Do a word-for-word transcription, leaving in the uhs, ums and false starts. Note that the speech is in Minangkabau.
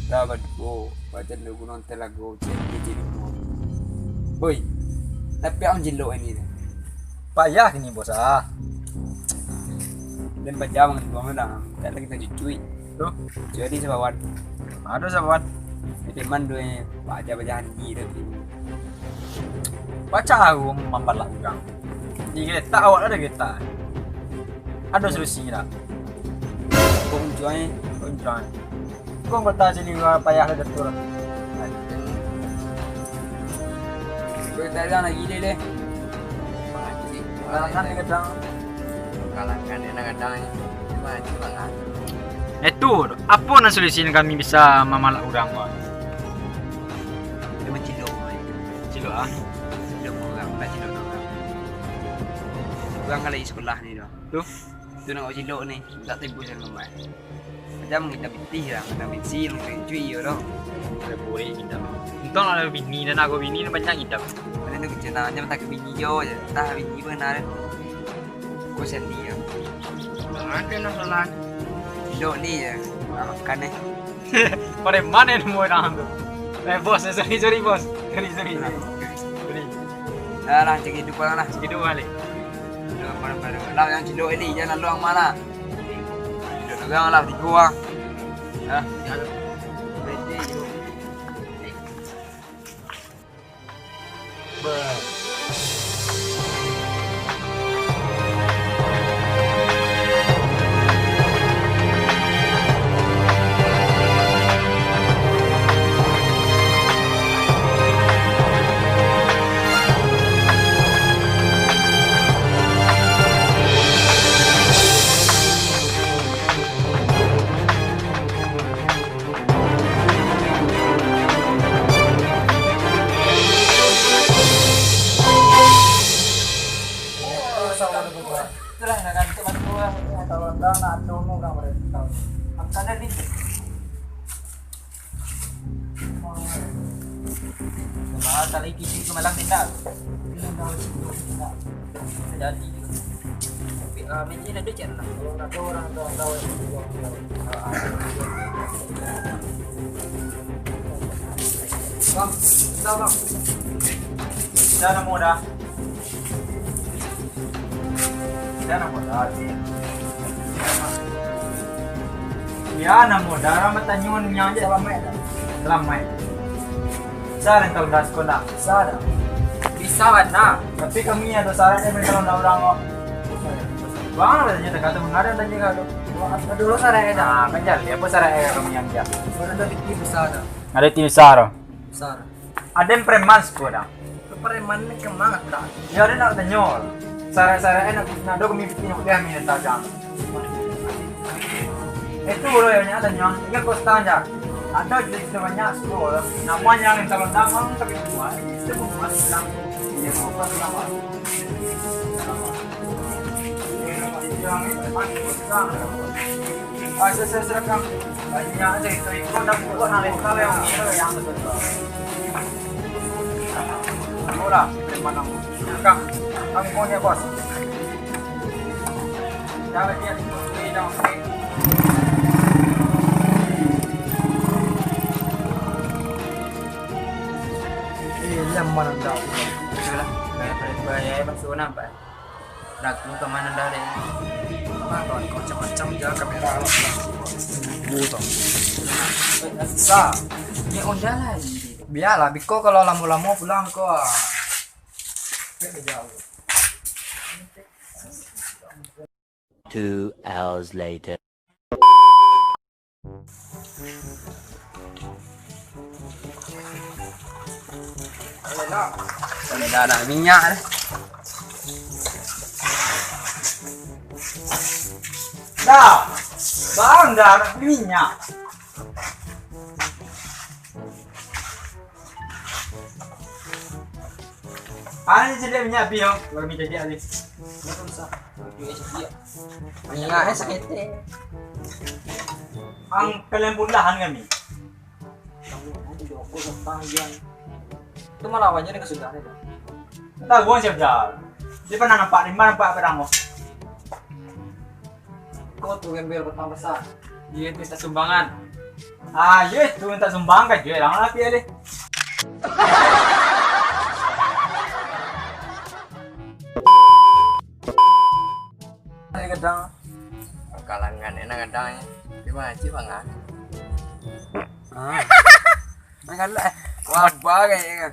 Lah baduo, badan duo gunong talago, cek di cek duo. Hoi, tapi ang jilok ini dah. Payah kini, Bos, ah. Dan pajam ang buang dah. Tak lagi tak cucui. Tuh, jadi sabawan. Ado sabawan. Jadi man duo, eh, baja-bajahan di tu. Baca aku mambalak urang. Di getak awak ada getak. Ado solusi tak? Kuncuai, kuncuai. Kau kota sini gua payah lah datur. Kau tak ada lagi deh, deh. Kalahkan dia kadang. Kalahkan dia nak kadang ni. Cuma, cuma lah. Eh tu, apo nan solusi nan kami bisa mamalak urang ko? Dia mancilok, Mai. Cilok ah. Cilok urang, tak cilok urang. Urang kan lagi sekolah ni dah. Tu? Tu nak cilok ni, tak timbul dalam rumah. Macam kita pitih lah, kita pitih, kita cuci yo doh. Ada boleh kita. Untung ada bini dan aku bini ni banyak kita. Mana tu kerja nak, macam tak ke bini jo je. Tak bini pun ada. Kau sendiri ya. Ada nak salah. Cilok ni je. Nak makan eh. Pada mana nemu orang tu? Eh, bos, eh, sorry, sorry, bos. Sorry, sorry, sorry. Sorry. Dah lah, cek hidup orang lah. Cek hidup balik. Dah, pada, pada. Lah, yang cilok ni, jangan lalu ang mana. Cilok orang lah, tiga orang. Dah. Itulah nak gantuk bantu lah. Kalau dah nak tunggu kan boleh tahu. Makan dah ni. Bahasa lagi kisi ke malam tidak. Jadi. Tapi, ah, meja dah becek lah. Kalau nak tahu orang tahu, tahu. Bang, bentar, Bang. Dah namo dah. Dah namo dah. Ya, namo dah. Rama tanyo nyo je. Salamaik dah. Salamaik. Sa rentau dah sekolah. Sa dah. Bisa bana. Tapi kami ado syarat yang minta undang-undang kok. Bang, ado tanyo, tak kata mangada tanyo kau tu. Wah, ado dulu syarat dah. Ah, kan jadi. Apo syarat kami yang dia? Baru dah bikin besar dah. Ado ti besar. Besar. Ado yang preman siko dah. Preman ni kemang dah. Ya, ado nak tanyo. Syarat-syarat nak, nak ado kami bikin udah minta tajam. Itu bro yang nyo tanyo, ingat kau stand aja. Ado cerita banyak siko. Namo yang minta undang, tapi buat. Itu buat bilang. Ini bukan nama. Yang ini preman siko. Ah, sudah, sudah, sudah, Kang. Banyak aja itu, itu dah buat hal yang, hal yang, yang. Murah, preman. Kang, angkutnya, Bos. Jangan dia di, di, di. Eh, yang mana dah? Itulah, bayar, bayar, bayar, masuk nampak. Lagu ka mano dah, deh? Apa kawan kau macam-macam je kamera awak. Buto. Sa, ni onda lah ini. Biarlah, biko kalau lamo-lamo pulang ko, ah. Two hours later. Dah nak minyak dah. Dah. Bang, dah nak minyak. Ani jadi minyak api yo, baru minyak jadi api. Nggak usah. Duit sedikit. Minyak eh sakete. Ang kalian bulahan kami. Kamu aja joko sepanjang. Itu malah awalnya ni kesudahan itu. Tahu gua siapa dah. Dia pernah nampak di mana nampak pedang kau. Kau tu gembel petang besar. Iya tu tak sumbangan. Ah, yo itu minta sumbang ka jual lah, tapi alih. Ini kadang. Kalangan enak kadang ya. Terima kasih bang ah. Ah. Nah, galak. Wah, bagai ya.